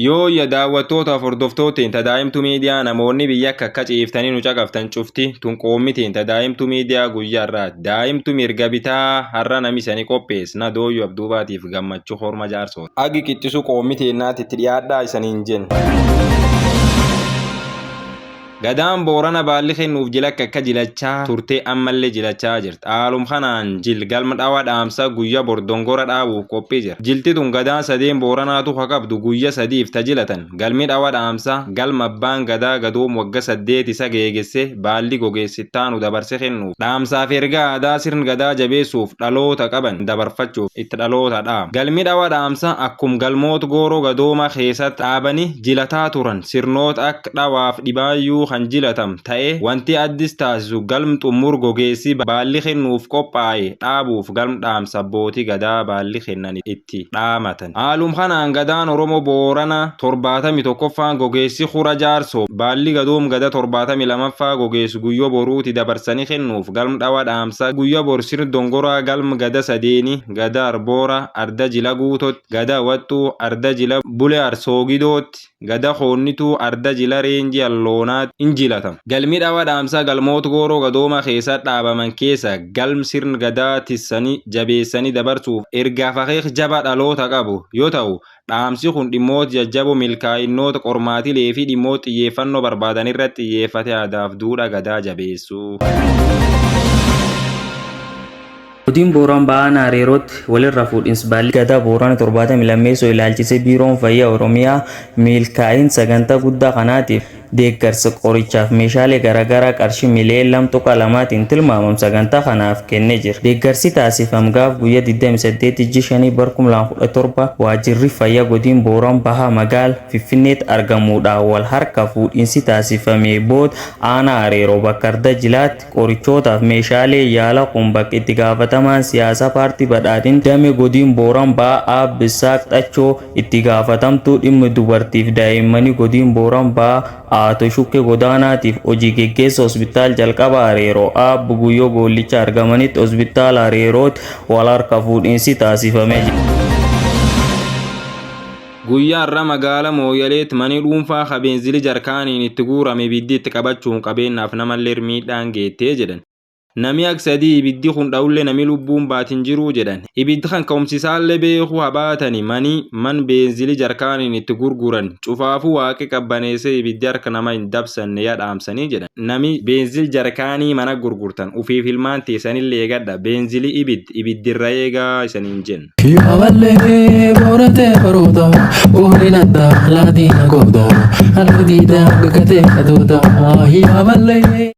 Yooyya daawwattootaaf hordoftootteen tadaa'imtuu miidiyaa namoonni biyya akka akka ciiftanii nu caqaftan cufti tun qoommiteen tadaa'imtuu miidiyaa guyyaa irraati. Daa'imtu mirga bitaa har'a nami isanii qopheesse na dooyyuu abduubaatiif gammachuu horma jaarsooti. Agi qixxisuu qoommiteen naatti itti dhiyaadhaa isaniin jenna. Gadaan Boorana baalli kennuuf jila akka akka jilachaa turtee ammallee jilachaa jirti. Haalum kanaan jil galma dhawaa dhaamsa guyya bordongora dhaabuuf qophii jira. Jilti tun gadaan sadeen Booranaatu ha qabdu guyya sadiif tajilatan. Galmi dhawaa dhaamsa galma abbaan gadaa gadoom wagga 8 isa geegesse baalli gogeessittaanu dabarse kennuuf. Dhaamsaaf ergaa aadaa sirni gadaa jabeessuuf dhaloota qaban dabarfachuuf itti dhaloota dhaama. Galmi dhawaa dhaamsa akkum galmoota gooroo gadooma keessatti dhaabanii jilataa turan sirnoota akka dhawaaf dhibaayyuu kan jilatam ta'e wanti addis taasisu galm xumur gogeessi baalli kennuuf qophaa'e dhaabuuf galm dhaamsa abbootii gadaa baalli kennan itti dhaamatan. Haalum kanaan gadaan Oromoo Boorana 71ffaan gogeessi Kura Jaarsoo baalli gadoom gada 72ffaa gogeessu guyyo boruuti dabarsanii kennuuf galm dhawa dhaamsa guyya bor sirni dongoraa galm gada sadeeni gada Arboora arda jila guutotti gada Waxxuu arda jila Bule Arsoogidootti gada Koonnituu arda jila Reenjii Alloonaatti injilatama. Galmi dhawa dhaamsaa galmoota gooroo gadooma keessa dhaabaman keessa galm sirni gadaa tissanii jabeessanii dabarsuuf ergaaf akeek jaba dhaloota qabu yoo ta'u dhaamsi kun dhimmoota jajjaboo milkaa'innoota qormaatilee fi dhimmoota xiyyeeffannoo barbaadan irratti xiyyeeffate aadaaf duudhaa gadaa jabeessuu. Godin Booran Ba'aan Hariirootti walirra fuudhinsi baalli gadaa Boorana 72 ilaalchisee Biiroon Fayyaa Oromiyaa milkaa'in sagantaa guddaa kanaatiif deeggarsa qorichaaf meeshaalee garaagaraa qarshii miliyoona 2.2tiin tilmaamamu sagantaa kanaaf kennee jira. Deeggarsi taasifame gaaf guyyaa 28 5 2017 waajjirri fayyaa Godin Booran Bahaa magaala Finfinneetti argamuudhaan wal harka fuudhinsi taasifame booda aanaa Areeroo bakka Arda Jilaatti qorichootaaf meeshaalee yaalaa kun bakka itti gaafatamaan siyaasaa paartii badhaadhin damee Godin Booran Bahaa Abbisaaq Xachoo itti gaafatamtuu dhimma dubartiif daa'immanii Godin Booran Bahaa Aato Shukkee Godaanaatiif hojii geggeessa hospitaal jalqaba Areeroo Aabbu Guyyoo Goollicha argamanitti hospitaala Areerootti wal harka fuudhinsi taasifamee jira. Guyyaa har'a magaala Mooyaleetti manni dhuunfaa ka beenzilii jarkaaniin itti guurame ibiddi itti qabachuun qabeenyaaf namallee miidhaan geettee jedhan. Nami akka sadii ibiddi kun dha'ullee nami lubbuun baatin jiruu jedhan. Ibiddi kan ka'umsisaallee beekuu habaatani mani man beenzilii jarkaaniin itti gurguran cufaafuu waaqi qabbaneessee ibiddi harka nama hin dabsanne yaa dhaamsanii jedhan. Nami beenzil jarkaanii mana gurgurtan ufiif ilmaan teessanillee eegadha beenzilii ibiddi ibiddirra eegaa isaniin jenna. Yaaballee boorate baroota oolinadda laadiina gooda aldiida gagatee aduuta yaaballee.